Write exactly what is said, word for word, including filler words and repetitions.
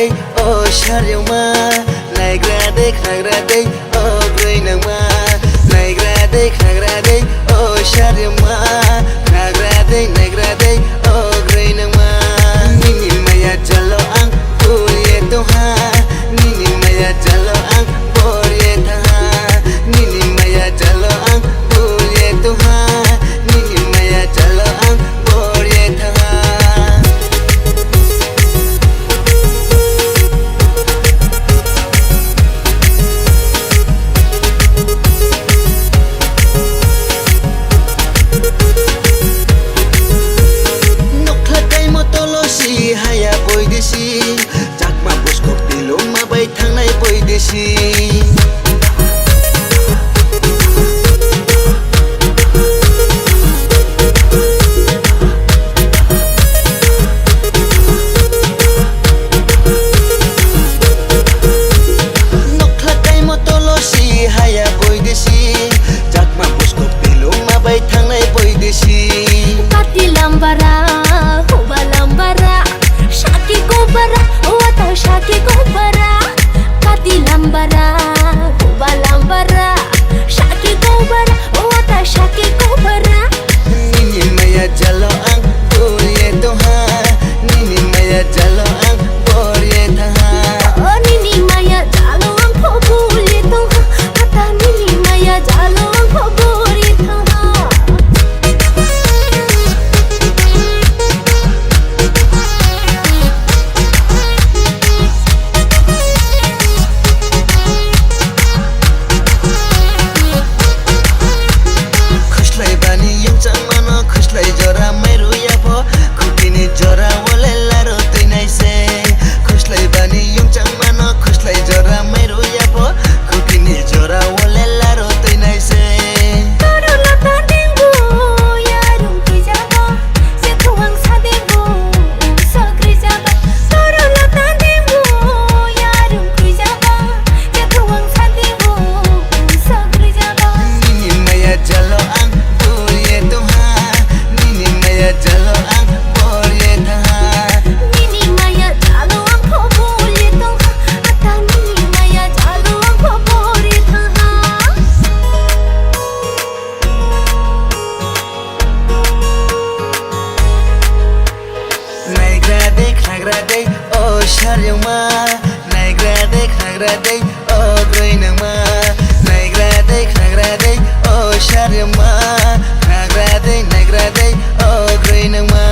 Ei, o saryoma, naigra de, khnagra de, o groi nangma. Naigra de, khnagra de, o saryoma, khnagra de, naigra de, o groi nangma. Nini maya jalo ang pulye tongha, nini maya jalo ang borye tha. Nini maya jalo ang pulye tongha, nini maya jalo ang borye tha. Nokla kaimo tolo si haya boidesi, chakma buskok tiloma bai thangnai boidesi. Nokla kaimo tolo si haya boidesi, chakma buskok tiloma bai thangnai boidesi. Kati lambara, huba lambara, saki kobara, wata saki kobara. Kati lambara, huba lambara, saki kobara, wata saki kobara. Nini maya jalo ang pulye tongha, nini maya jalo ang borye tha. O nini maya jalo ang pulye tongha, ata nini maya jalo ang borye tha. Khuslai bani yungchang mano, khuslai jora mairu yapho, khukini jora wale laro twi nai se. Khuslai bani yungchang mano, khuslai jora mairu yapho, khukini jora wale laro twi nai se. Toro lota dengbo yarung twijabo. Sethwang sadebo, um, sokri jaba. Toro lota debo, yarung kri jaba. Sethwang sadebo, um, sokri jaba. Nini maya jalo ang pulye tongha. Nini maya jalo ang borye tha. Nini maya jalo ang pho borye tongha. Ata nini maya jalo ang pho borye tha. Naigra de, khnagra de, o saryoma. Naigra de, khnagra de, o groi nangma. Naigra de, khnagra de, o saryoma. Khnagra de, naigra de, o groi nangma.